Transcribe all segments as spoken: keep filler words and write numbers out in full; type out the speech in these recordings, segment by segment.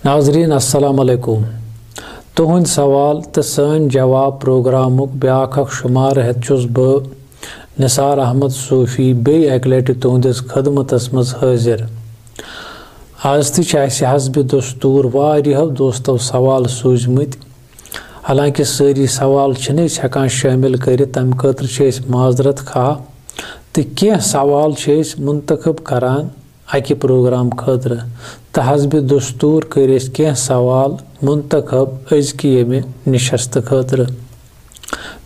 ناظرین، السلام علیکم۔ تُہنٛدۍ سوال تہٕ سٲنۍ جواب پروگرامُک بیاکھ اکھ شمارٕ ہٮ۪تھ چھُس بہٕ، نثار احمد صوفی، بیٚیہِ اکہِ لٹہِ تُہنٛدِس خدمتس منٛز حٲضِر۔ از تہِ چھِ اسہِ حسبِ دستور واریاہو دوستو سوال سوٗزمٕتۍ۔ حالانکہ سٲری سوال چھِنہٕ أسۍ ہٮ۪کان شٲمِل کٔرِتھ، تَمہِ خٲطرٕ چھِ أسۍ معذرت خواہ۔ تہٕ کینٛہہ سوال چھِ أسۍ منتخب کران اَکہِ پروگرام خٲطرٕ، تہٕ حسبِ دستور کٔرۍ أسۍ کینٛہہ سوال منتخب أزکہِ ییٚمہِ نشستہٕ خٲطرٕ۔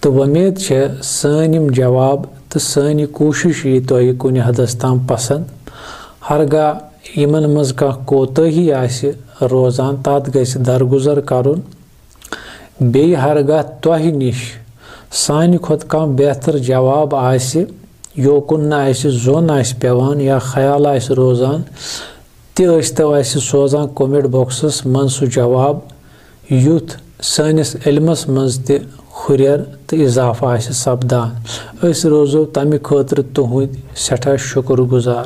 تہٕ وۄمید چھےٚ سٲنۍ یِم جواب تہٕ سٲنۍ یہِ کوٗشِش یی تۄہہِ کُنہِ حدس تام پسنٛد۔ ہرگاہ یِمن منٛز کانٛہہ کوتٲہی آسہِ روزان، تَتھ گژھِ درگُزر کرُن۔ بیٚیہِ ہرگاہ تۄہہِ نِش سانہِ کھۄتہٕ کانٛہہ بہتر جواب آسہِ، یوکُن نہٕ اَسہِ زوٚن آسہِ پٮ۪وان یا خیال آسہِ روزان، تہِ ٲسۍتو اَسہِ سوزان comment boxس منٛز سُہ جواب، یُتھ سٲنِس علمس منٛز تہِ ہُرٮ۪ر تہٕ اضافہٕ آسہِ سپدان۔ أسۍ روزو تَمہِ خٲطرٕ تُہٕنٛدۍ سٮ۪ٹھاہ شُکر گُزار۔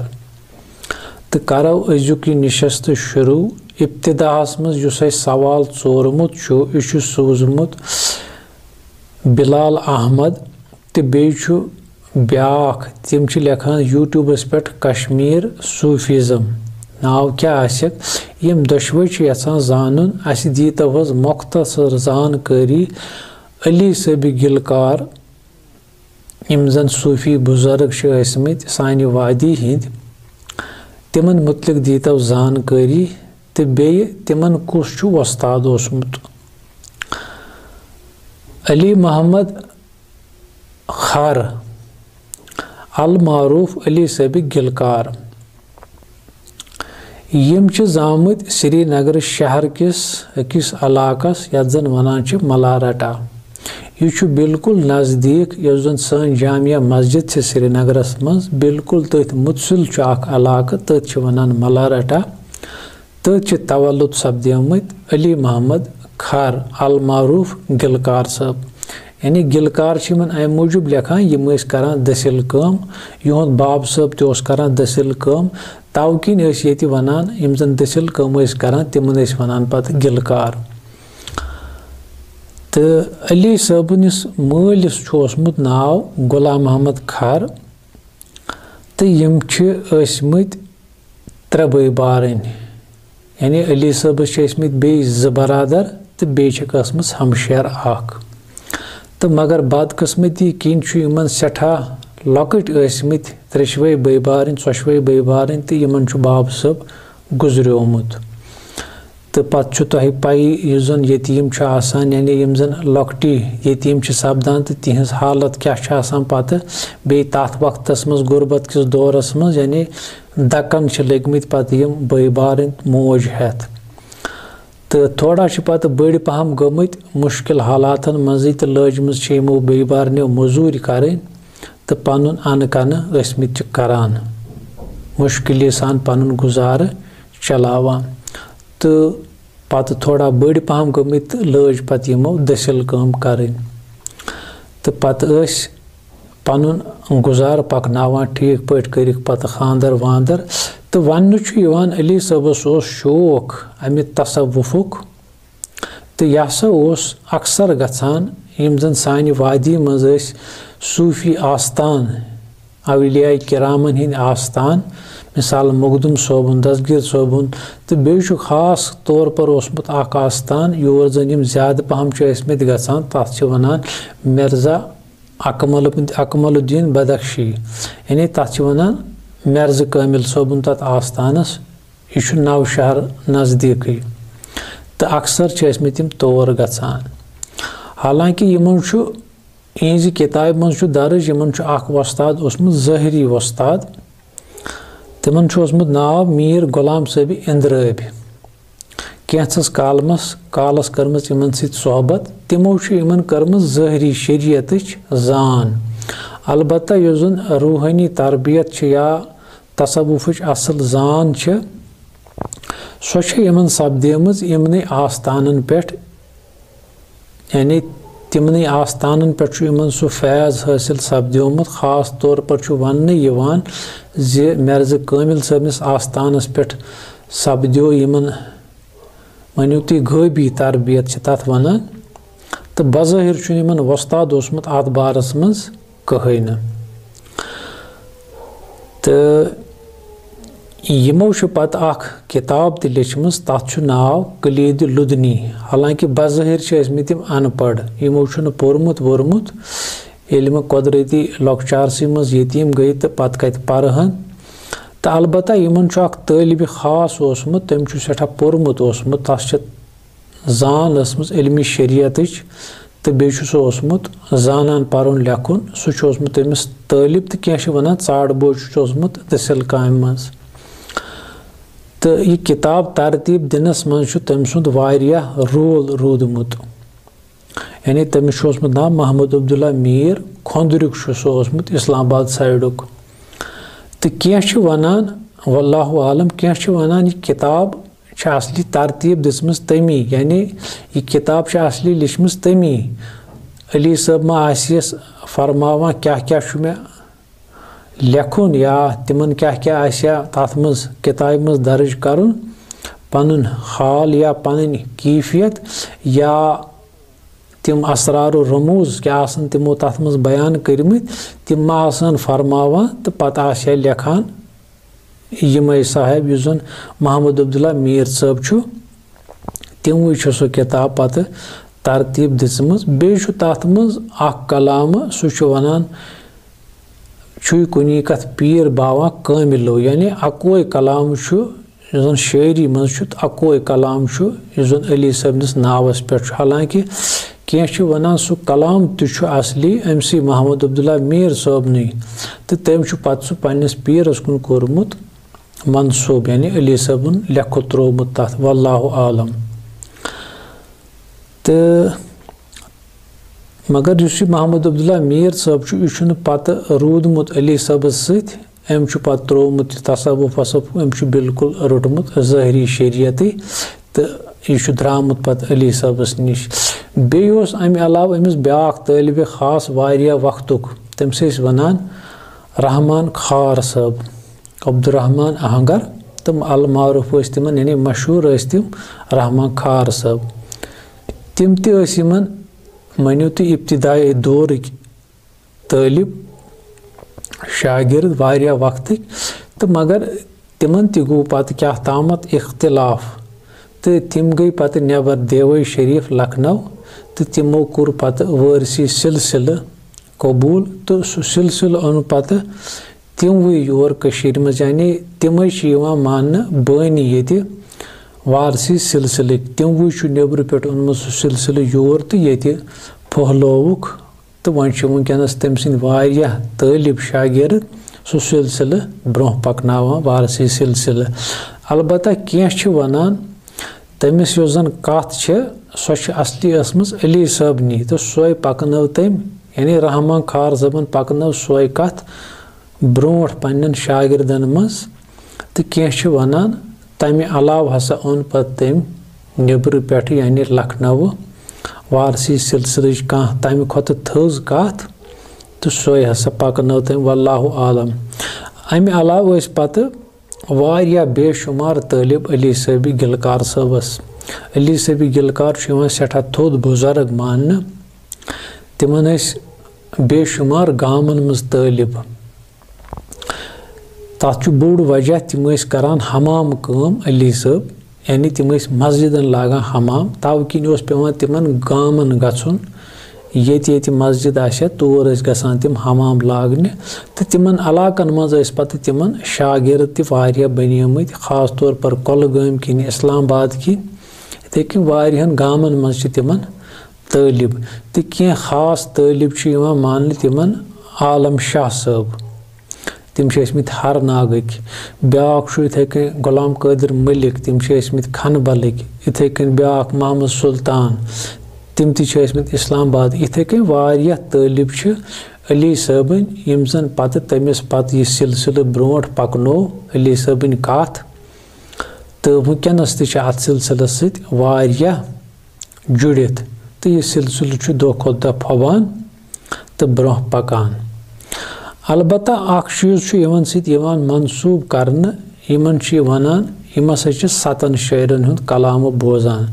تہٕ کرو أزیُک یہِ نشست شروع۔ ابتداہس منٛز یُس اَسہِ سوال ژورمُت چھُ، یہِ چھُ سوٗزمُت بلال احمد تہٕ بیٚیہِ چھُ بیٛاکھ، تِم چھِ لیکھان YouTubeس پٮ۪ٹھ کشمیر صوفیزم۔ ناو کیٛاہ آسٮ۪کھ؟ یِم دۄشوے چھِ یژھان زانُن، اَسہِ دیٖتو حظ مختصر زانکٲری علی صٲبِ گلکار، یِم زن صوفی بزرگ چھِ ٲسمٕتۍ سانہِ وادی ہٕنٛدۍ، تِمن مُتعلق دیٖتو زانکٲری، تہٕ بیٚیہِ تِمن کُس چھُ وۄستاد اوسمُت۔ علی محمد کھر، المعروف علی صٲبِ گلکار۔ یِم چھِ زامٕتۍ سرینگر شہر کِس أکِس علاقس، یتھ زن ونان چھِ ملارٹا۔ یہِ چھُ بالکل نزدیٖک، یۄس زن سٲنۍ جامع مسجد چھِ سرینگرس منٛز، بالکل تٔتھۍ مُتسِل چھُ اکھ علاقہٕ، تٔتھۍ چھِ ونان ملارٹا۔ تٔتھۍ چھِ تولد سپدیمٕتۍ علی محمد کھر، المعروف گلکار صٲب۔ یعنی گلکار چھِ یِمن امہِ موٗجوٗب لیکھان، یِم ٲسۍ کران دٔسِل کٲم، یِہُنٛد باب صٲب تہِ اوس کران دٔسِل کٲم، توٕ کِنۍ ٲسۍ ییٚتہِ ونان، یِم زن دٔسِل کٲم ٲسۍ کران، تِمن ٲسۍ ونان پتہٕ گلکار۔ تہٕ علی صٲبنِس مٲلِس چھُ اوسمُت ناو غلام محمد کھر، تہٕ یِم چھِ ٲسمٕتۍ ترٛےٚ بٲے بارٕنۍ۔ یعنی علی صٲبس چھِ ٲسمٕتۍ بیٚیہِ زٕ برادر تہٕ بیٚیہِ چھکھ ٲسمٕژ ہمشیر اکھ۔ تہٕ مگر بدقسمتی کِنۍ چھُ یِمن سٮ۪ٹھاہ لۄکٕٹۍ ٲسمٕتۍ ترٛیٚشوَے بٲے بارٕنۍ، ژۄشوَے بٲے بارٕنۍ، تہٕ یِمن چھُ باب صٲب گُزریومُت۔ تہٕ پتہٕ چھُ تۄہہِ پَیی، یُس زَن یتیٖم چھُ آسان، یعنی یِم زَن لۄکٹی یتیٖم چھِ سپدان تہٕ تِہنٛز حالت کیٛاہ چھِ آسان پتہٕ، بیٚیہِ تَتھ وقتَس منٛز، غُربت کِس دورَس منٛز، یعنی دَکَن چھِ لٔگمٕتۍ پتہٕ یِم بٲے بارٕنۍ موج ہٮ۪تھ۔ تہٕ تھوڑا چھِ پتہٕ بٔڑۍ پہم گٔمٕتۍ مُشکِل حالاتَن منٛزٕے تہٕ لٲجمٕژ چھِ یِمو بٲے بارنیو مٔزوٗرۍ کَرٕنۍ تہٕ پَنُن اَنہٕ کَنہٕ ٲسمٕتۍ چھِ کَران، مُشکِلی سان پَنُن گُزارٕ چلاوان۔ تہٕ پتہٕ تھوڑا بٔڑۍ پہم گٔمٕتۍ تہٕ لٲج پتہٕ یِمو دٔسِل کٲم کرٕنۍ۔ تہٕ پتہٕ ٲسۍ پنُن گُزارٕ پکناوان ٹھیٖک پٲٹھۍ، کٔرِکھ پتہٕ خانٛدر وانٛدر۔ تہٕ وننہٕ چھُ یِوان، علی صٲبس اوس شوق امہِ تصوفُک، تہٕ یہِ ہسا اوس اکثر گژھان، یِم زن سانہِ وادی منٛز ٲسۍ صوٗفی آستان، اولیاء کرامن ہٕنٛدۍ آستان، مثال مخدوم صٲبُن، دستگیر صٲبُن، تہٕ بیٚیہِ چھُ خاص طور پر اوسمُت اکھ آستان، یور زن یِم زیادٕ پہم چھِ ٲسمٕتۍ گژھان، تتھ چھِ ونان مرزا اکمل، اکمل الدین بدخشی، یعنی تتھ چھِ ونان مرزٕ کٲمل صٲبُن تتھ آستانس۔ یہِ چھُ نو شہر نزدیٖکٕے، تہٕ اکثر چھِ ٲسمٕتۍ یِم تور گژھان۔ حالانکہ یِمن چھُ یِہنٛزِ کِتابہِ منٛز چھُ درٕج، یِمن چھُ اکھ وۄستاد اوسمُت، ظٲہری وۄستاد۔ تِمن چھُ اوسمُت ناو میٖر غلام صٲبِ اندرٲبۍ۔ کینٛژھس کالمس، کالس کٔرمٕژ یِمن سۭتۍ صحبت۔ تِمو چھُ یِمن کٔرمٕژ ظٲہری شریعتٕچ زان۔ البتہ یُس زن روحٲنی تربیت چھِ یا تصوفٕچ اصل زان چھِ، سۄ چھِ یِمن سپدیمٕژ یِمنٕے آستانن پٮ۪ٹھ، یعنی تِمنٕے آستانن پٮ۪ٹھ چھُ یِمن سُہ فیض حٲصِل سپدیومُت۔ خاص طور پر چھُ وننہٕ یِوان زِ مرزٕ کٲمل صٲبنِس آستانس پٮ۪ٹھ سپدیو یِمن مٲنِو تُہۍ غٲبی تربیت چھِ تَتھ وَنان۔ تہٕ بظٲہِر چھُنہٕ یِمَن وۄستاد اوسمُت اَتھ بارَس منٛز کٕہٕنۍ نہٕ۔ تہٕ یِمو چھُ پَتہٕ اَکھ کِتاب تہِ لیٚچھمٕژ، تَتھ چھُ ناو کلیٖدِ لُدنی۔ حالانکہِ بظٲہِر چھِ ٲسمٕتۍ یِم اَن پَڑھ، یِمو چھُنہٕ پوٚرمُت ووٚرمُت، ییٚلہِ یِم قۄدرٔتی لۄکچارسٕے منٛز یتیٖم گٔے تہٕ پَتہٕ کَتہِ پَرٕہَن۔ تہٕ البتہ یِمَن چھُ اَکھ طٲلبِ خاص اوسمُت، تٔمۍ چھُ سٮ۪ٹھاہ پوٚرمُت اوسمُت، تَس چھِ زان ٲسمٕژ علمِ شریعتٕچ، تہٕ بیٚیہِ چھُ سُہ اوسمُت زانان پَرُن لیکھُن۔ سُہ چھُ اوسمُت تٔمِس طٲلب، تہٕ کینٛہہ چھِ وَنان ژاڈ بوجہِ چھُ اوسمُت دٔسِل کامہِ منٛز۔ تہٕ یہِ کِتاب ترتیٖب دِنَس منٛز چھُ تٔمۍ سُنٛد واریاہ رول روٗدمُت۔ یعنی تٔمِس چھُ اوسمُت ناو محمد عبداللہ میٖر، کھۄندریُک چھُ سُہ اوسمُت، اسلام آباد سایڈُک۔ تہٕ کینٛہہ چھِ وَنان، واللہ عالم، کینٛہہ چھِ وَنان یہِ کِتاب چھِ اصلی ترتیٖب دِژمٕژ تٔمی، یعنی یہِ کِتاب چھِ اصلی لیٚچھمٕژ تٔمی۔ علی صٲب ما آسہِ یَس فرماوان کیٛاہ کیٛاہ چھُ مےٚ لیکھُن، یا تِمَن کیٛاہ کیٛاہ آسہِ ہا تَتھ منٛز کِتابہِ منٛز درٕج کَرُن، پَنُن حال یا پَنٕنۍ کیفیت، یا تِم اسرار و رموز کیٛاہ آسَن تِمو تَتھ منٛز بیان کٔرمٕتۍ، تِم ما آسَن فرماوان تہٕ پَتہٕ آسہِ ہا لیکھان یِمَے صاحب، یُس زَن محمد عبداللہ میٖر صٲب چھُ، تِموٕے چھُ سُہ کِتاب پَتہٕ ترتیٖب دِژمٕژ۔ بیٚیہِ چھُ تَتھ منٛز اَکھ کلامہٕ، سُہ چھُ وَنان، چھُے کُنی کَتھ پیٖر باوان کٲمِلو، یعنی اَکوے کلام چھُ، یُس زَن شٲعری منٛز چھُ، تہٕ اَکوے کلام چھُ، یُس زَن علی صٲبنِس ناوَس پٮ۪ٹھ چھُ۔ حالانکہِ کینٛہہ چھِ وَنان سُہ کلام تہِ چھُ اصلی أمۍ سٕے محمد عبداللہ میٖر صٲبنٕے، تہٕ تٔمۍ چھُ پَتہٕ سُہ پنٛنِس پیٖرَس کُن کوٚرمُت منسوٗب، یعنی علی صٲبُن لیکھُت ترٛوومُت تَتھ، واللہ عالم۔ تہٕ مگر یُس یہِ محمد عبداللہ میٖر صٲب چھُ، یہِ چھُنہٕ پَتہٕ روٗدمُت علی صٲبَس سۭتۍ۔ أمۍ چھُ پَتہٕ ترٛوومُت یہِ تصوف وصوف، أمۍ چھُ بالکل روٚٹمُت ظٲہری شریعتٕے، تہٕ یہِ چھُ درٛامُت پَتہٕ علی صٲبَس نِش۔ بیٚیہِ اوس اَمہِ علاوٕ أمِس بیٛاکھ طٲلبِ خاص واریاہ وقتُک، تٔمِس ٲسۍ وَنان رحمان کھار صٲب، عبدالرحمان اہنگر، تِم المعروف ٲسۍ تِمَن، یعنی مشہوٗر ٲسۍ تِم رحمان کھار صٲب۔ تِم تہِ ٲسۍ یِمَن، مٲنِو تُہۍ، ابتدائی دورٕکۍ طٲلب شاگرد واریاہ وقتٕکۍ، تہٕ مگر تِمَن تہِ گوٚو پَتہٕ کیٛاہ تامَتھ اختلاف، تہٕ تِم گٔے پَتہٕ نٮ۪بَر دیوَے شریٖف لکھنؤ، تہٕ تِمو کوٚر پَتہٕ وٲرثی سلسلہٕ قبوٗل، تہٕ سُہ سلسلہٕ اوٚن پَتہٕ تِموٕے یور کٔشیٖرِ منٛز، یعنی تِمَے چھِ یِوان ماننہٕ بٲنی ییٚتہِ وارثی سلسلٕکۍ۔ تِموٕے چھُ نیٚبرٕ پٮ۪ٹھ اوٚنمُت سُہ سلسلہٕ یور تہٕ ییٚتہِ پھٔہلووُکھ۔ تہٕ وۄنۍ چھِ وٕنکیٚنَس تٔمۍ سٕنٛدۍ واریاہ طٲلب شاگرد سُہ سلسلہٕ برونٛہہ پَکناوان، وارثی سلسلہٕ۔ البتہ کینٛہہ چھِ وَنان، تٔمِس یۄس زَن کَتھ چھِ، سۄ چھِ اصلی ٲسمٕژ علی صٲبنی، تہٕ سۄے پَکنٲو تٔمۍ، یعنی رحمان کھار صٲبَن پَکنٲو سۄے کَتھ برونٛٹھ پنٛنٮ۪ن شاگردَن منٛز۔ تہٕ کینٛہہ چھِ وَنان، تَمہِ علاوٕ ہسا اوٚن پَتہٕ تٔمۍ نیٚبرٕ پٮ۪ٹھٕ، یعنی لکھنؤ، وارثی سلسلٕچ کانٛہہ تَمہِ کھۄتہٕ تھٔز کَتھ، تہٕ سۄے ہسا پَکنٲو تٔمۍ، واللہ عالم۔ اَمہِ علاوٕ ٲسۍ پَتہٕ واریاہ بے شُمار طٲلب علی صٲبِ گِلکار صٲبَس۔ علی صٲبِ گِلکار چھُ یِوان سٮ۪ٹھاہ تھوٚد بُزرگ ماننہٕ۔ تِمَن ٲسۍ بے شُمار گامَن منٛز طٲلب۔ تَتھ چھُ بوٚڑ وجہ، تِم ٲسۍ کران حمام کٲم علی صٲب، یعنی تِم ٲسۍ مسجدن لاگان حمام، تَوٕ کِنۍ اوس پٮ۪وان تِمن گامَن گژھُن، ییٚتہِ ییٚتہِ مسجد آسہِ ہا، تور ٲسۍ گژھان تِم حمام لاگنہِ۔ تہٕ تِمن علاقن منٛز ٲسۍ پَتہٕ تِمن شاگرد تہِ واریاہ بنیمٕتۍ، خاص طور پر کۄلگٲمۍ کِنۍ، اسلام آباد کِنۍ، یِتھَے کٔنۍ واریاہن گامَن منٛز چھِ تِمن طٲلب۔ تہٕ کینٛہہ خاص طٲلب چھِ یِوان ماننہٕ تِمن عالم شاہ صٲب، تِم چھِ ٲسمٕتۍ ہر ناگٕکۍ۔ بیٛاکھ چھُ یِتھَے کٔنۍ غلام قٲدر مٔلِک، تِم چھِ ٲسمٕتۍ کھنہٕ بلٕکۍ۔ یِتھَے کٔنۍ بیٛاکھ محمد سلطان، تِم تہِ چھِ ٲسمٕتۍ اسلام آباد۔ یِتھَے کٔنۍ واریاہ طٲلب چھِ علی صٲبٕنۍ، یِم زَن پَتہٕ تٔمِس پَتہٕ یہِ سلسلہٕ برونٛٹھ پَکنو، علی صٲبٕنۍ کَتھ۔ تہٕ وٕنکیٚنَس تہِ چھِ اَتھ سلسلَس سۭتۍ واریاہ جُڑِتھ، تہٕ یہِ سلسلہٕ چھُ دۄہ کھۄتہٕ دۄہ پھۄبان تہٕ برونٛہہ پکان۔ البتہ اکھ چیٖز چھُ یِمن سۭتۍ یِوان منسوٗب کرنہٕ، یِمن چھِ یہِ وَنان یِم ہسا چھِ ستن شٲعرن ہُنٛد کلامہٕ بوزان۔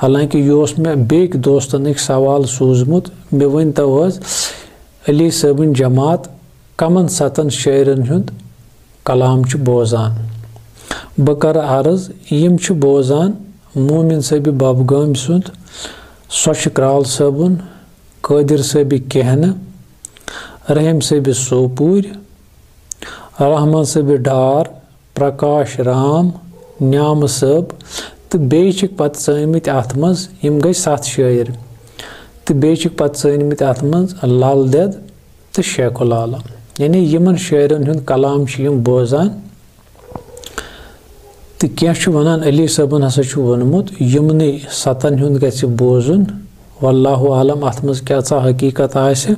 حالانکہ یہِ اوس مےٚ بیٚکۍ دوستن أکۍ سوال سوٗزمُت، مےٚ ؤنۍ تو حظ، علی صٲبٕنۍ جماعت کمن ستن شٲعرن ہُنٛد کلام چھِ بوزان؟ بہٕ کرٕ عرض، یِم چھِ بوزان مومن صٲبِ ببگٲمۍ سُنٛد، سۄچھِ کرال صٲبُن، قٲدر صٲبِ کہنہٕ، رحیم صٲبِ سوپوٗرۍ، رحمان صٲبِ ڈار، پرکاش رام، نیامہٕ صٲب، تہٕ بیٚیہِ چھِکھ پتہٕ ژٲنمٕتۍ اتھ منٛز، یِم گٔے ستھ شٲعر، تہٕ بیٚیہِ چھِکھ پتہٕ ژٲنمٕتۍ اتھ منٛز لل دٮ۪د تہٕ شیخ العالم۔ یعنی یِمن شٲعرن ہُنٛد کلام چھِ یِم بوزان۔ تہٕ کینٛہہ چھِ ونان، علی صٲبن ہسا چھُ ووٚنمُت، یِمنٕے ستن ہُنٛد گژھِ بوزُن۔ واللہ عالم، اتھ منٛز کیٛاہ ژھا حقیقت آسہِ۔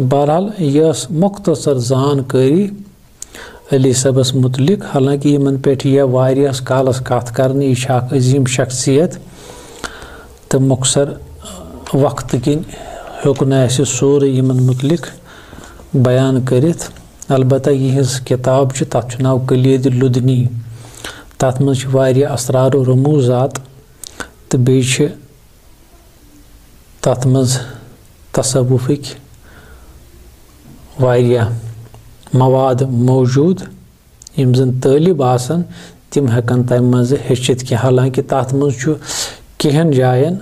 بہرحال، یہِ ٲس مختصر زانکٲری علی صٲبس متعلق، حالانکہ یِمن پٮ۪ٹھ یہِ واریاہس کالس کتھ کرنہٕ، یہِ چھِ اکھ عظیٖم شخصیت، تہٕ مختصر وقتہٕ کِنۍ ہیوٚک نہٕ اَسہِ سورُے یِمن متعلق بیان کٔرِتھ۔ البتہ یِہٕنٛز کِتاب چھِ، تَتھ چھُ ناو کلیدِ لدنی۔ تَتھ منٛز چھِ واریاہ اسرار و رموزات، تہٕ بیٚیہِ چھِ تَتھ منٛز تصوفٕکۍ واریاہ مواد موجود، یِم زن طٲلب آسن، تِم ہٮ۪کن تَمہِ منٛزٕ ہیٚچھِتھ کینٛہہ۔ حالانکہ تَتھ منٛز چھُ کینٛہن جاین،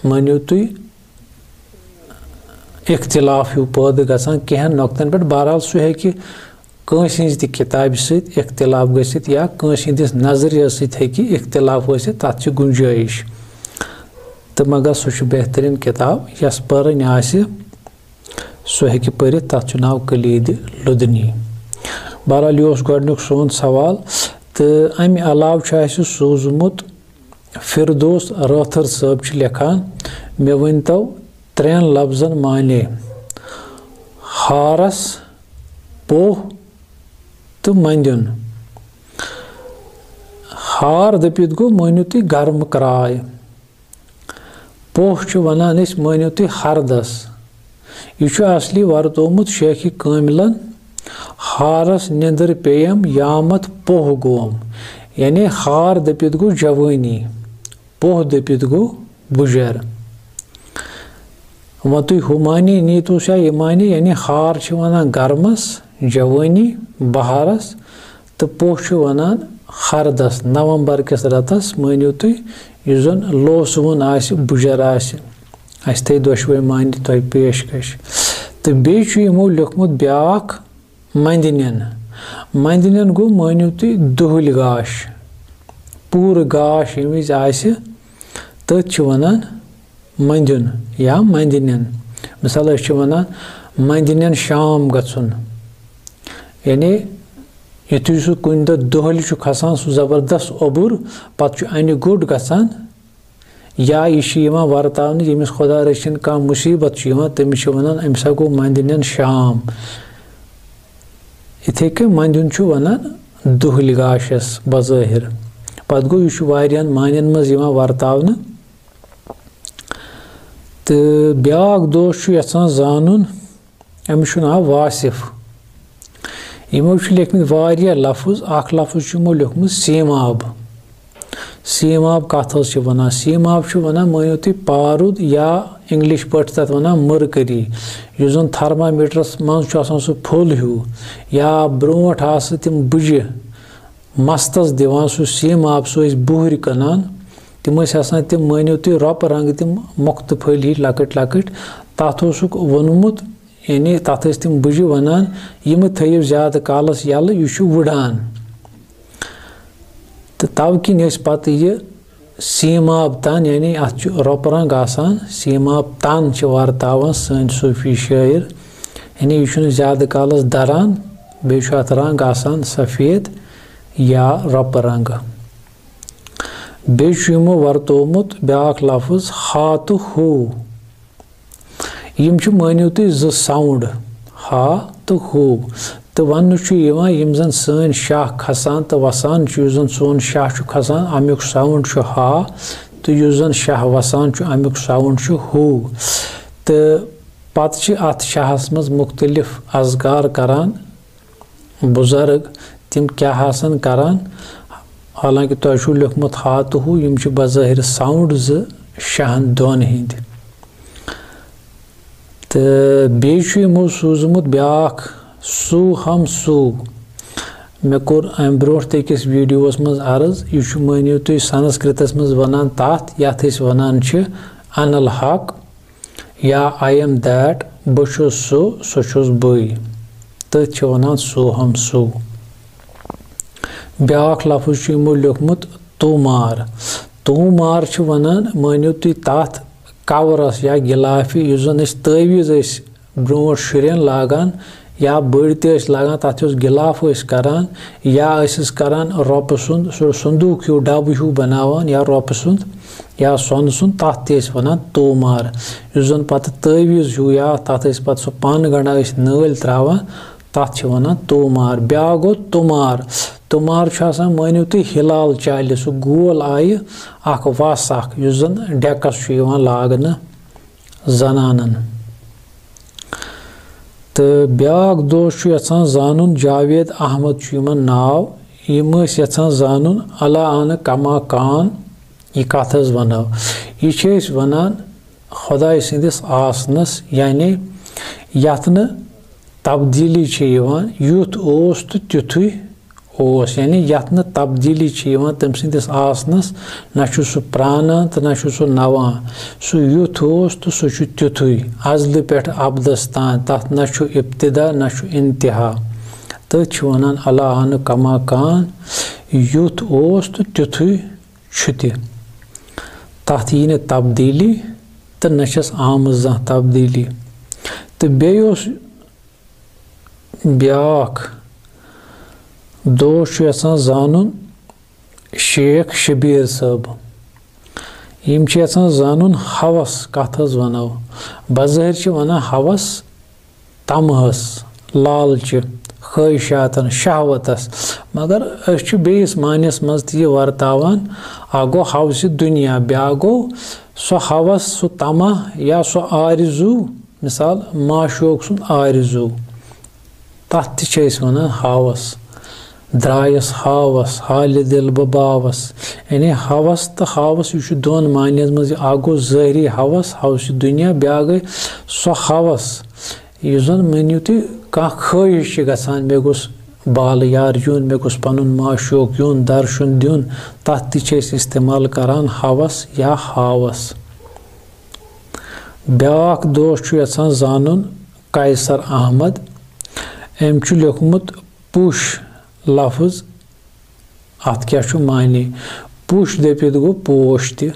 مٲنِو تُہۍ، اختلاف ہیوٗ پٲدٕ گژھان کینٛہن نۄقطن پٮ۪ٹھ۔ بہرحال، سُہ ہیٚکہِ کٲنٛسہِ ہٕنٛزِ تہِ کِتابہِ سۭتۍ اختلاف گٔژھِتھ یا کٲنٛسہِ ہٕنٛدِس نظریَس سۭتۍ ہیٚکہِ اختلاف ٲسِتھ، تَتھ چھِ گُنجٲیِش۔ تہٕ مگر سُہ چھُ بہتریٖن کِتاب، یۄس پٔرٕنۍ آسہِ، سُہ ہیٚکہِ پٔرِتھ۔ تَتھ چھُ ناو کلیدِ لدنی۔ بہرحال، یہِ اوس گۄڈٕنیُک سون سوال۔ تہٕ اَمہِ علاوٕ چھُ اَسہِ سوٗزمُت فردوس رٲتھر صٲب، چھُ لیکھان، مےٚ ؤنۍ تو ترٛٮ۪ن لفظن معنی: ہارس، پوہ تہٕ مندیُن۔ ہار دٔپِتھ گوٚو، مٲنِو تُہۍ، گرم کراے۔ پوہ چھِ وَنان أسۍ، مٲنِو تُہۍ، ہردَس۔ یہِ چھُ اصلی ورتومُت شیخِ کٲملَن، ہارَس نیٚنٛدٕر پیٚیَم یامَتھ پوہ گوم۔ یعنی ہار دٔپِتھ گوٚو جوٲنی، پوہ دٔپِتھ گوٚو بُجَر۔ وۄنۍ تُہۍ ہُہ معنی نیٖتو سا یہِ معنی، یعنی ہار چھِ وَنان گرمَس، جوٲنی، بہارَس، تہٕ پوہ چھُ وَنان ہردَس، نومبر کِس رٮ۪تَس، مٲنِو تُہۍ، یُس زَن لوسہٕ وُن آسہِ، بُجَر آسہِ۔ اَسہِ تھٲے دۄشوَے معنی تۄہہِ پیش کش۔ تہٕ بیٚیہِ چھُ یِمو لیوٚکھمُت بیٛاکھ مَندِنٮ۪ن۔ مَندِنٮ۪ن گوٚو، مٲنِو تُہۍ، دُہٕلۍ گاش، پوٗرٕ گاش ییٚمہِ وِزِ آسہِ، تٔتھۍ چھِ وَنان مَندیُن یا مَندِنٮ۪ن۔ مثال، أسۍ چھِ وَنان مَندِنٮ۪ن شام گژھُن۔ یعنی یُتھُے سُہ کُنہِ دۄہ دۄہلہِ چھُ کھسان، سُہ زبردست اوٚبُر، پَتہٕ چھُ اَنہِ گوٚٹ گژھان، یا یہِ چھُ یِوان ورتاونہٕ، ییٚمِس خۄدا رٔچھِنۍ کانٛہہ مُصیٖبت چھُ یِوان، تٔمِس چھِ وَنان، أمِس ہا گوٚو مَندِنٮ۪ن شام۔ یِتھَے کٔنۍ مَندیُن چھُ وَنان دُہلہِ گاشَس بظٲہِر۔ پَتہٕ گوٚو، یہِ چھُ واریاہَن معنٮ۪ن منٛز یِوان ورتاونہٕ۔ تہٕ بیٛاکھ دوست چھُ یَژھان زانُن، أمِس چھُ ناو واصف۔ یِمو چھِ لیکھمٕتۍ واریاہ لفظ۔ اَکھ لفظ چھُ یِمو لیوٚکھمُت سیٖماب۔ سیٖماب کَتھ حظ چھِ وَنان؟ سیٖماب چھُ وَنان، مٲنِو تُہۍ، پارُد یا اِنٛگلِش پٲٹھۍ چھِ تَتھ وَنان مٔرکٔری، یُس زَن تھرمامیٖٹرَس منٛز چھُ آسان سُہ پھوٚل ہیوٗ، یا برٛونٛٹھ آسہٕ تِم بُجہِ مَستَس دِوان سُہ سیٖماب، سُہ ٲسۍ بُہرۍ کٕنان۔ تِم ٲسۍ آسان تِم، مٲنِو تُہۍ، رۄپہٕ رنٛگہٕ، تِم مۄختہٕ پھٔلۍ ہِوۍ لۄکٕٹۍ لۄکٕٹۍ۔ تَتھ اوسُکھ ووٚنمُت، یعنی تَتھ ٲسۍ تِم بُجہِ وَنان، یِمہٕ تھٲیِو زیادٕ کالَس یَلہٕ، یہِ چھُ وُڈان۔ تہٕ تَوٕ کِنۍ ٲسۍ پَتہٕ یہِ سیٖماب تَن، یعنی اَتھ چھُ رۄپہٕ رنٛگ آسان، سیٖماب تَن چھِ ورتاوان سٲنۍ صوٗفی شٲعر، یعنی یہِ چھُنہٕ زیادٕ کالَس دَران، بیٚیہِ چھُ اَتھ رنٛگ آسان سفید یا رۄپہٕ رنٛگہٕ۔ بیٚیہِ چھُ یِمو ورتومُت بیٛاکھ لفظ ہا تہٕ ہو۔ یِم چھِ، مٲنِو تُہۍ، زٕ sound، ہا تہٕ ہو۔ تہٕ وننہٕ چھُ یِوان، یِم زن سٲنۍ شاہ کھسان تہٕ وسان چھُ، یُس زن سون شاہ چھُ کھسان، امیُک sound چھُ ہا، تہٕ یُس زن شاہ وسان چھُ، امیُک sound چھُ ہو۔ تہٕ پتہٕ چھِ اتھ شاہس منٛز مُختٔلِف اذکار کران بُزرگ، تِم کیٛاہ آسن کران؟ حالانکہ تۄہہِ چھُو لیوٚکھمُت ہاتہٕ ہو، یِم چھِ بظٲہِر ساوُنٛڈ زٕ شاہَن دۄن ہِنٛدۍ۔ تہٕ بیٚیہِ چھُ یِمو سوٗزمُت بیٛاکھ سو ہم سو۔ مےٚ کوٚر اَمہِ برونٛٹھ تہِ أکِس ویٖڈیووَس منٛز عرض، یہِ چھُ، مٲنِو تُہۍ، سنسکرتَس منٛز وَنان تَتھ، یَتھ أسۍ وَنان چھِ اَنَل حق یا I am that، بہٕ چھُس سُہ، سُہ چھُس بٕے۔ تٔتھۍ چھِ وَنان سو ہم سو۔ بیٛاکھ لفظ چھُ یِمو لیوٚکھمُت تومار۔ تومار چھِ وَنان، مٲنِو تُہۍ، تَتھ کَورَس یا غِلافہِ، یُس زَن أسۍ تٲویٖز ٲسۍ برونٛٹھ شُرٮ۪ن لاگان یا بٔڑۍ تہِ ٲسۍ لاگان، تَتھ یُس غِلاف ٲسۍ کَران، یا ٲسۍ أسۍ کَران رۄپہٕ سُنٛد سُہ صندوٗق ہیوٗ، ڈَبہٕ ہیوٗ بَناوان یا رۄپہٕ سُنٛد یا سۄنہٕ سُنٛد، تَتھ تہِ ٲسۍ وَنان تومار۔ یُس زَن پَتہٕ تٲویٖز ہیوٗ یا تَتھ ٲسۍ پَتہٕ سُہ پَن گَنٛڈان، ٲسۍ نٲلۍ ترٛاوان، تَتھ چھِ وَنان تومار۔ بیٛاکھ گوٚو تُمار۔ تُمار چھُ آسان، مٲنِو تُہۍ، ہِلال چالہِ، سُہ گول آیہِ اَکھ وَس اَکھ، یُس زَن ڈٮ۪کَس چھُ یِوان لاگنہٕ زَنانَن۔ تہٕ بیٛاکھ دوست چھُ یَژھان زانُن، جاوید احمد چھُ یِمَن ناو، یِم ٲسۍ یَژھان زانُن، اللہ آنہٕ کما کان، یہِ کَتھ حظ وَنو؟ یہِ چھِ أسۍ وَنان خۄداے سٕنٛدِس آسنَس، یعنی یَتھ نہٕ تبدیٖلی چھِ یِوان، یُتھ اوس تہٕ تیُتھُے اوس، یعنی یَتھ نہٕ تبدیٖلی چھِ یِوان تٔمۍ سٕنٛدِس آسنَس، نہ چھُ سُہ پرٛانان تہٕ نہ چھُ سُہ نَوان۔ سُہ یُتھ اوس تہٕ سُہ چھُ تیُتھُے، ازلہِ پٮ۪ٹھ ابدَس تام، تَتھ نہ چھُ ابتدا نہ چھُ انتہا۔ تٔتھۍ چھِ وَنان اللہ آنہٕ کما کان، یُتھ اوس تہٕ تیُتھُے چھُ تہِ۔ تَتھ یی نہٕ تبدیٖلی تہٕ نہ چھَس آمٕژ زانٛہہ تبدیٖلی۔ تہٕ بیٚیہِ اوس بیٛاکھ دوست چھُ یَژھان زانُن شیخ شبیٖر صٲب۔ یِم چھِ یَژھان زانُن ہوس کَتھ حظ وَنو؟ بظٲہِر چھِ وَنان ہوس طمعس، لالچہِ، خٲہِشاتَن، شہوتَس۔ مگر أسۍ چھِ بیٚیِس معنیَس منٛز تہِ یہِ ورتاوان۔ اَکھ گوٚو ہوسِ دُنیا، بیٛاکھ گوٚو سُہ ہوس، سُہ طمع یا سُہ آرزوٗ، مثال، معشوق سُنٛد آرزوٗ، تَتھ تہِ چھِ أسۍ وَنان ہوس۔ درٛایَس ہوس، حالہِ دِل بہٕ باوَس۔ یعنی ہوس تہٕ ہوس، یہِ چھُ دۄن معنیَن منٛز۔ یہِ اَکھ گوٚو ظٲہری ہوس، ہوسِ دُنیا، بیٛاکھ گٔے سۄ ہوس، یُس زَن، مٲنِو تُہۍ، کانٛہہ خٲہِش چھِ گژھان، مےٚ گوٚژھ بالہٕ یار یُن، مےٚ گوٚژھ پَنُن معشوق یُن، درشُن دیُن، تَتھ تہِ چھِ أسۍ استعمال کَران ہوس یا ہوس۔ بیٛاکھ دوست چھُ یَژھان زانُن قیصر احمد۔ أمۍ چھُ لیوٚکھمُت پُش لفظ، اَتھ کیٛاہ چھُ معنی؟ پُش دٔپِتھ گوٚو پوش تہِ۔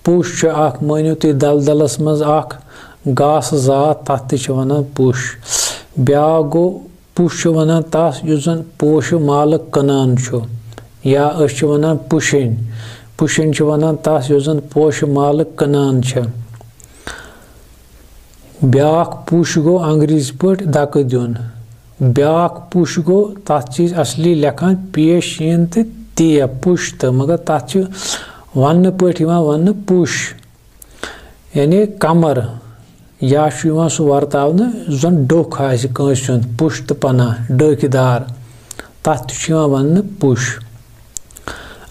پُش چھُ اَکھ، مٲنِو تُہۍ، دَلدَلَس منٛز اَکھ گاسہٕ زات، تَتھ تہِ چھِ وَنان پُش۔ بیٛاکھ گوٚو، پُش چھِ وَنان تَس یُس زَن پوشہٕ مالہٕ کٕنان چھُ، یا أسۍ چھِ وَنان پُشِنۍ۔ پُشِنۍ چھِ وَنان تَس یُس زَن پوشہٕ مالہٕ کٕنان چھِ۔ بیٛاکھ پُش گوٚو انگریزی پٲٹھۍ دَکہٕ دیُن۔ بیٛاکھ پُش گوٚو، تَتھ چھِ أسۍ اصلی لیکھان پیش یِن تہٕ تیپ پُش تہٕ، مگر تَتھ چھِ وَننہٕ پٲٹھۍ یِوان وَننہٕ پُش، یعنی کمر، یا چھُ یِوان سُہ ورتاونہٕ یُس زَن ڈوٚکھ آسہِ کٲنٛسہِ ہُنٛد، پُش تہٕ پناہ، ڈٲکھِ دار، تَتھ تہِ چھُ یِوان وَننہٕ پُش۔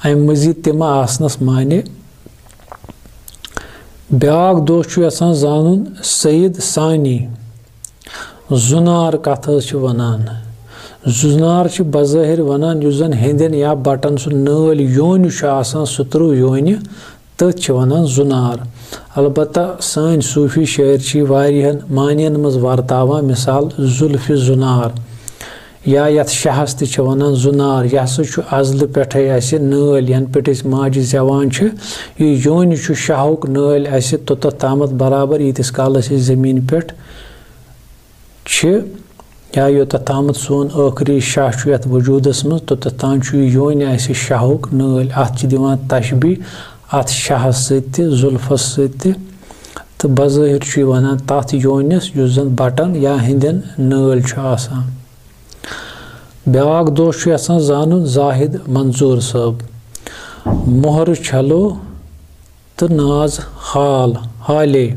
اَمہِ مٔزیٖد تہِ ما آسنَس معنی؟ بیٛاکھ دوست چھُ یَژھان زانُن سعید ثانی، زُنار کَتھ حظ چھِ وَنان؟ زُنار چھِ بظٲہِر وَنان یُس زَن ہیٚنٛدٮ۪ن یا بَٹَن سُہ نٲلۍ یونہِ چھُ آسان، سُہ ترٛوو یونہِ، تٔتھۍ چھِ وَنان زُنار۔ البتہ سٲنۍ صوٗفی شٲعر چھِ یہِ واریاہَن معنیَن منٛز ورتاوان، مثال، زُلفِ زُنار۔ یا یَتھ شاہَس تہِ چھِ وَنان زُنار، یہِ ہسا چھُ اَزلہٕ پٮ۪ٹھَے اَسہِ نٲلۍ، یَنہٕ پٮ۪ٹھ أسۍ ماجہِ زٮ۪وان چھِ۔ یہِ یونہِ چھُ شاہُک نٲلۍ اَسہِ توٚتَتھ تامَتھ برابر، ییٖتِس کالَس أسۍ زٔمیٖن پٮ۪ٹھ چھِ، یا یوٚتَتھ تامَتھ سون ٲخری شاہ چھُ یَتھ وجوٗدَس منٛز، توٚتَتھ تام چھُ یہِ یونہِ اَسہِ شاہُک نٲلۍ۔ اَتھ چھِ دِوان تشبیٖہ اَتھ شاہَس سۭتۍ تہِ، زُلفَس سۭتۍ تہِ۔ تہٕ بظٲہِر چھُ یہِ وَنان تَتھ یونِس یُس زَن بَٹَن یا ہیٚنٛدٮ۪ن نٲلۍ چھُ آسان۔ بیٛاکھ دوست چھُ یَژھان زانُن زاہد منظور صٲب۔ مۄہرٕ چھلو تہٕ ناز حال حالے۔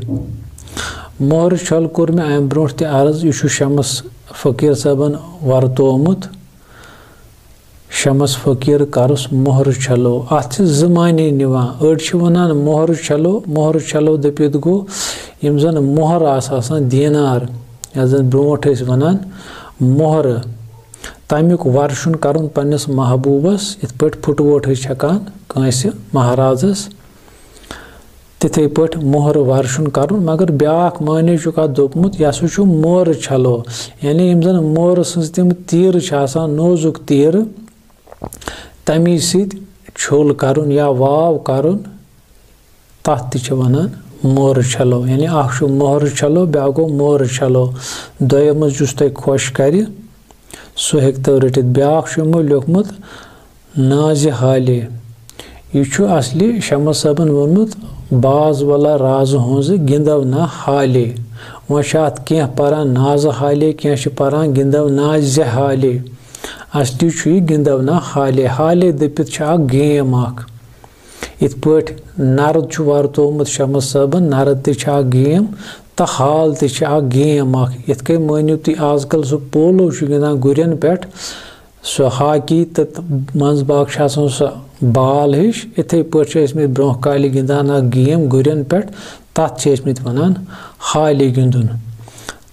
مۄہرٕ چھل کوٚر مےٚ اَمہِ برونٛٹھ تہِ عرض، یہِ چھُ شمس فقیٖر صٲبَن ورتومُت۔ شمس فقیٖر کرُس مۄہرٕ چھلو۔ اَتھ چھِ زٕ معنی نِوان۔ أڑۍ چھِ وَنان مۄہرٕ چھلو، مۄہرٕ چھلو دٔپِتھ گوٚو یِم زَن مۄہر آسہٕ آسان، دینار، یَتھ زَن برونٛٹھ ٲسۍ وَنان مۄہرٕ، تَمیُک وَرشُن کَرُن پنٛنِس محبوٗبَس، یِتھ پٲٹھۍ پھُٹووٹ ٲسۍ چھَکان کٲنٛسہِ مہرازَس، تِتھَے پٲٹھۍ مۄہرٕ وَرشُن کَرُن۔ مگر بیٛاکھ معنی چھُکھ اَتھ دوٚپمُت، یہِ ہسا چھُ مورٕ چھلو، یعنی یِم زَن مورٕ سٕنٛز تِم تیٖرٕ چھِ آسان، نوزُک تیٖرٕ، تَمی سۭتۍ چھوٚل کَرُن یا واو کَرُن، تَتھ تہِ چھِ وَنان مورٕ چھلو۔ یعنی اَکھ چھُ مۄہرٕ چھلو، بیٛاکھ گوٚو مورٕ چھلو۔ دۄیو منٛز یُس تۄہہِ خۄش کَرِ، سُہ ہیٚکہِ تو رٔٹِتھ۔ بیٛاکھ چھُ یِمو لیوٚکھمُت نازِ حالے۔ یہِ چھُ اصلی شمس صٲبن ووٚنمُت، "باز ولا راز ہٕنٛز گِنٛدو نہ حالے۔" وۄنۍ چھِ اَتھ کینٛہہ پَران نازٕ حالے، کینٛہہ چھِ پَران گِنٛدو نازِ حالے۔ اصلی چھُ یہِ گِنٛدو نہ حالے۔ حالے دٔپِتھ چھِ اَکھ گیم اَکھ۔ یِتھ پٲٹھۍ نرد چھُ ورتومُت شمس صٲبن، نرد تہِ چھِ اَکھ گیم تہٕ حال تہِ چھِ اَکھ گیم اَکھ۔ یِتھ کٔنۍ مٲنِو تُہۍ آز کل سُہ پولو چھُ گِنٛدان گُرٮ۪ن پٮ۪ٹھ، سۄ ہاکی تہٕ منٛز باگ چھِ آسان سۄ بال ہِش، یِتھَے پٲٹھۍ چھِ ٲسۍ مٕتۍ برٛونٛہہ کالہِ گِنٛدان اَکھ گیم گُرٮ۪ن پٮ۪ٹھ، تَتھ چھِ ٲسۍ مٕتۍ وَنان حالہِ گِنٛدُن۔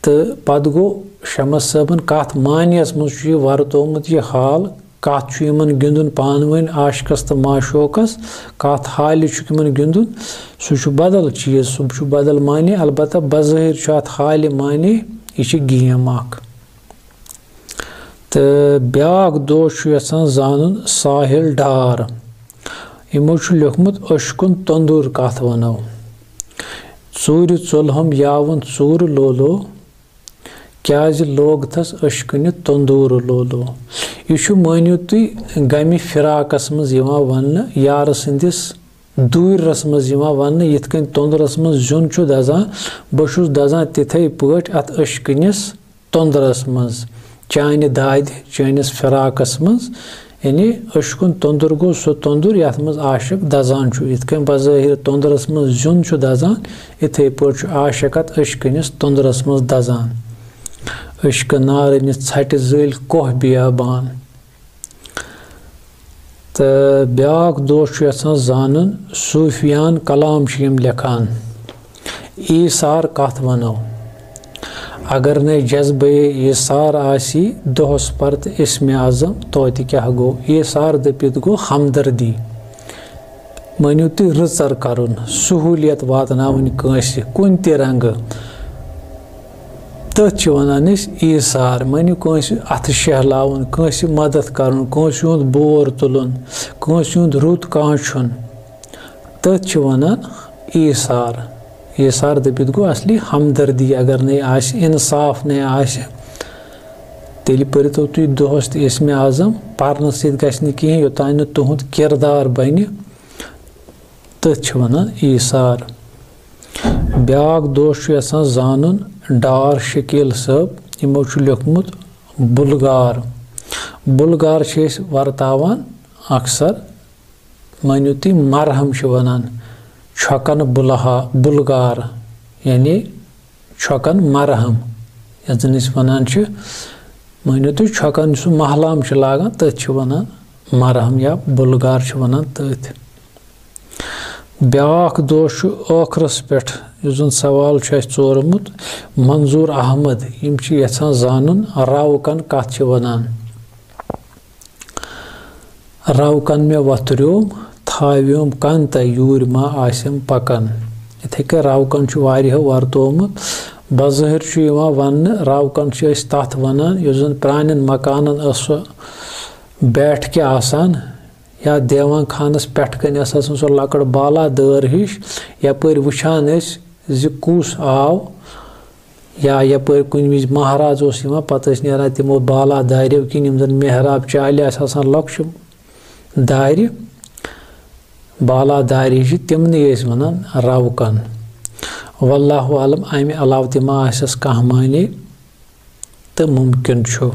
تہٕ پَتہٕ گوٚو شمس صٲبَن کَتھ معنیَس منٛز چھُ یہِ ورتومُت یہِ حال، کَتھ چھُ یِمَن گِنٛدُن پانہٕ ؤنۍ عاشقَس تہٕ معشوقَس، کَتھ حالہِ چھُکھ یِمَن گِنٛدُن، سُہ چھُ بدل چیٖز، سُہ چھُ بدل معنی۔ البتہ بظٲہِر چھُ اَتھ حالہِ معنی، یہِ چھِ گیم اَکھ۔ تہٕ بیٛاکھ دوس چھُ یَژھان زانُن ساحِل ڈار۔ یِمو چھُ لیوٚکھمُت عشقُن توٚنٛدوٗر کَتھ وَنو۔ ژوٗرِ ژوٚلہُم یاوُن ژوٗرٕ لولو، کیٛازِ لوگتھَس عشقٕنہِ توٚنٛدوٗرٕ لولو۔ یہِ چھُ، مٲنِو تُہۍ، غمہِ فراقَس منٛز یِوان وَننہٕ، یارٕ سٕنٛدِس دوٗرِرَس منٛز یِوان وَننہٕ، یِتھ کٔنۍ توٚنٛدرَس منٛز زیُن چھُ دَزان، بہٕ چھُس دَزان تِتھَے پٲٹھۍ اَتھ عشقٕنِس توٚنٛدرَس منٛز، چانہِ دادِ، چٲنِس فراقَس منٛز۔ یعنی عشقُن توٚنٛدُر گوٚو سُہ توٚنٛدُر یَتھ منٛز عاشق دَزان چھُ۔ یِتھ کٔنۍ بظٲہِر توٚنٛدرَس منٛز زیُن چھُ دَزان، یِتھَے پٲٹھۍ چھُ عاشق اَتھ عشقٕنِس توٚنٛدرَس منٛز دَزان۔ عشقہٕ نارٕنہِ ژھَٹہِ زٲلۍ کوہ بیابان۔ تہٕ بیٛاکھ دوس چھُ یَژھان زانُن، صوٗفیان کلام چھِ یِم لیکھان، ایٖثار کَتھ وَنو؟ اگر نَے جذبہٕ ایٖثار آسی، دۄہَس پَر تہٕ اسمِ اعظم توتہِ کیٛاہ گوٚو؟ ایٖثار دٔپِتھ گوٚو ہمدردی۔ مٲنِو تُہۍ رٕژر کرُن، سہوٗلیت واتناوٕنۍ کٲنٛسہِ کُنہِ تہِ رنگہٕ، تٔتھۍ چھِ وَنان أسۍ ایٖثار۔ مٲنِو کٲنٛسہِ اَتھٕ شہلاوُن، کٲنٛسہِ مدد کرُن، کٲنٛسہِ ہُنٛد بور تُلُن، کٲنٛسہِ ہُنٛد رُت کانٛہہ چھُن، تٔتھۍ چھِ وَنان ایٖثار۔ ایٖثار دٔپِتھ گوٚو اصلی ہمدردی، اگر نَے آسہِ، اِنصاف نَے آسہِ، تیٚلہِ پٔرِتو تُہۍ دۄہَس تہِ اسمِ اعظم، پَرنہٕ سۭتۍ گژھِ نہٕ کِہیٖنۍ، یوٚتام نہٕ تُہُنٛد کِردار بَنہِ۔ تٔتھۍ چھِ وَنان ایٖثار۔ بیٛاکھ دوس چھُ یَژھان زانُن ڈار شکیٖل صٲب، یِمو چھُ لیوٚکھمُت بُلغار۔ بُلغار چھِ أسۍ ورتاوان اکثر، مٲنِو تُہۍ مرہم چھِ وَنان، چھۄکَن بُلہا-، بُلغار، یعنی چھۄکَن مرہم، یَتھ زَن أسۍ وَنان چھِ، مٲنِو تُہۍ چھۄکَن سُہ مَحلام چھِ لاگان، تٔتھۍ چھِ وَنان مرہم یا بُلغار چھِ وَنان تٔتھۍ۔ بیٛاکھ دوس چھُ ٲخرَس پٮ۪ٹھ، یُس زَن سوال چھُ اَسہِ ژورمُت، منظوٗر احمد، یِم چھِ یَژھان زانُن راوکَن کَتھ چھِ وَنان۔ راوکَن مےٚ وۄتھریوم، تھاویوم کَن تہٕ یوٗرۍ ما آسٮ۪م پَکان۔ یِتھَے کٔنۍ راوکَن چھُ واریاہو ورتومُت۔ بظٲہِر چھُ یِوان وَننہٕ، راوکَن چھِ أسۍ تَتھ وَنان، یُس زَن پرٛانٮ۪ن مکانَن ٲس سۄ بیٹھکہِ آسان، یا دیوان خانَس پٮ۪ٹھ کَنۍ ٲس آسان سۄ لۄکٕٹ بالا دٲر ہِش، یَپٲرۍ وٕچھان ٲسۍ زِ کُس آو، یا یَپٲرۍ کُنہِ وِزِ مہراز اوس یِوان، پَتہٕ ٲسۍ نیران تِمو بالا داریو کِنۍ، یِم زَن محراب چالہِ آسہٕ آسان لۄکچہِ دارِ، بالا دارِ ہِشہِ، تِمنٕے ٲسۍ وَنان راوکَن۔ واللہ عالم، اَمہِ علاوٕ تہِ ما آسٮ۪س کانٛہہ معنی، تہٕ مُمکِن چھُ۔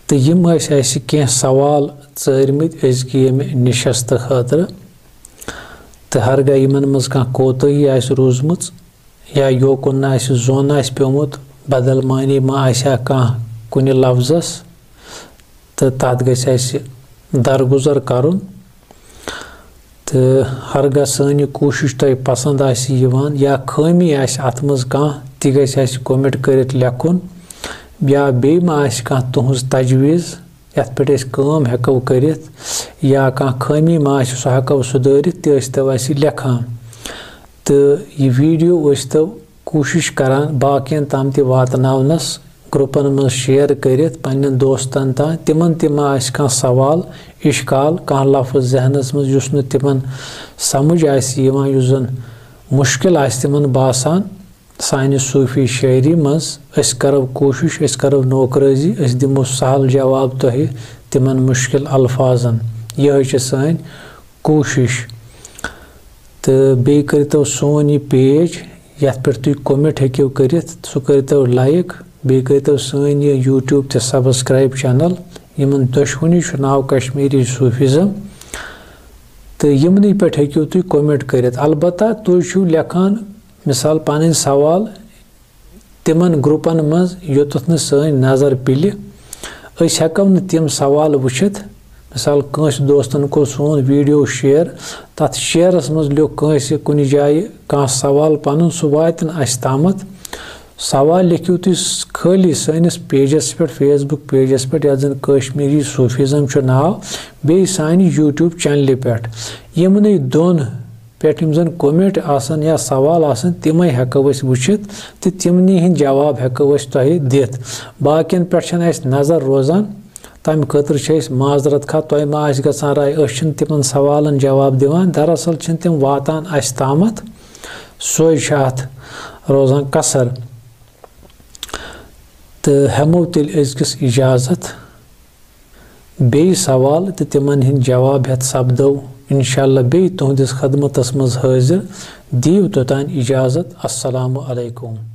تہٕ یِم ٲسۍ اَسہِ کینٛہہ سوال ژٲرمٕتۍ أزکہِ ییٚمہِ نِشستہٕ خٲطرٕ۔ تہٕ ہرگاہ یِمَن منٛز کانٛہہ کوتٲہی آسہِ روٗزمٕژ، یا یوکُن نہٕ اَسہِ زوٚن آسہِ پیوٚمُت، بدل معنی ما آسہِ ہا کانٛہہ کُنہِ لفظس، تہٕ تَتھ گژھِ اَسہِ درگُزر کرُن۔ تہٕ ہرگاہ سٲنۍ یہِ کوٗشِش تۄہہِ پسنٛد آسہِ یِوان یا خٲمی آسہِ اَتھ منٛز کانٛہہ، تہِ گژھِ اَسہِ comment کٔرِتھ لیکھُن۔ یا بیٚیہِ ما آسہِ کانٛہہ تُہٕنٛز تجویٖز، یَتھ پٮ۪ٹھ أسۍ کٲم ہٮ۪کو کٔرِتھ، یا کانٛہہ خٲمی ما آسہِ، سُہ ہٮ۪کو سُدھٲرِتھ، تہِ ٲسۍتو اَسہِ لیکھان۔ تہٕ یہِ video ٲسۍتو کوٗشِش کران باقین تام تہِ واتناونس، گروپن منٛز share کٔرِتھ پننٮ۪ن دوستن تام، تِمن تہِ ما آسہِ کانٛہہ سوال، اشکال، کانٛہہ لفظ ذہنس منٛز یُس نہٕ تِمن سمجھ آسہِ یِوان، یُس زن مشکل آسہِ تِمن باسان سانہِ صوٗفی شٲعری منٛز۔ أسۍ کرو کوٗشِش، أسۍ کرو نوکرٲزی، أسۍ دِمو سہل جواب تۄہہِ تِمن مشکل الفاظن۔ یِہوٚے چھِ سٲنۍ کوٗشِش۔ تہٕ بیٚیہِ کٔرۍتو سون یہِ page، یَتھ پٮ۪ٹھ تُہۍ comment ہیٚکِو کٔرِتھ، سُہ کٔرۍتو like، بیٚیہِ کٔرۍتو سٲنۍ یہِ YouTube تہِ subscribe channel، یِمن دۄشوٕنی چھُ ناو کشمیٖری صوٗفیزم۔ تہٕ یِمنٕے پٮ۪ٹھ ہیٚکِو تُہۍ comment کٔرِتھ۔ البتہ تُہۍ چھِو لیکھان، مثال، پنٕنۍ سوال، تِمن گروپن منٛز یوٚتتھ نہٕ سٲنۍ نظر پِلہِ، أسۍ ہٮ۪کو نہٕ تِم سوال وٕچھِتھ۔ مثال، کٲنٛسہِ دوستن کوٚر سون video share، تتھ shareس منٛز لیوٚکھ کٲنٛسہِ کُنہِ جایہِ کانٛہہ سوال پنُن، سُہ واتہِ نہٕ اسہِ تامتھ۔ سوال لیکھِو تُہۍ س-، خٲلی سٲنِس pageس پٮ۪ٹھ، Facebook pageس پٮ۪ٹھ، یتھ زن کشمیٖری صوٗفیزم چھُ ناو، بیٚیہِ سانہِ YouTube channelہِ پٮ۪ٹھ۔ یِمنٕے دۄن پٮ۪ٹھ یِم زَن comment آسَن یا سوال آسَن، تِمَے ہٮ۪کو أسۍ وٕچھِتھ تہٕ تِمنٕے ہِنٛدۍ جواب ہٮ۪کو أسۍ تۄہہِ دِتھ۔ باقیَن پٮ۪ٹھ چھَنہٕ اَسہِ نظر روزان، تَمہِ خٲطرٕ چھِ أسۍ معذرت خواہ۔ تۄہہِ ما آسہِ گژھان راے، أسۍ چھِنہٕ تِمَن سوالَن جواب دِوان، دراصل چھِنہٕ تِم واتان اَسہِ تامَتھ، سۄے چھِ اَتھ روزان کثر۔ تہٕ ہٮ۪مو تیٚلہِ أزکِس اِجازت۔ بیٚیہِ سوال تہٕ تِمَن ہِنٛدۍ جواب ہٮ۪تھ سپدو اِنشاءاللہ بیٚیہِ تُہٕنٛدِس خدمتَس منٛز حٲضِر۔ دِیِو توٚتام اِجازت۔ السلام علیکم۔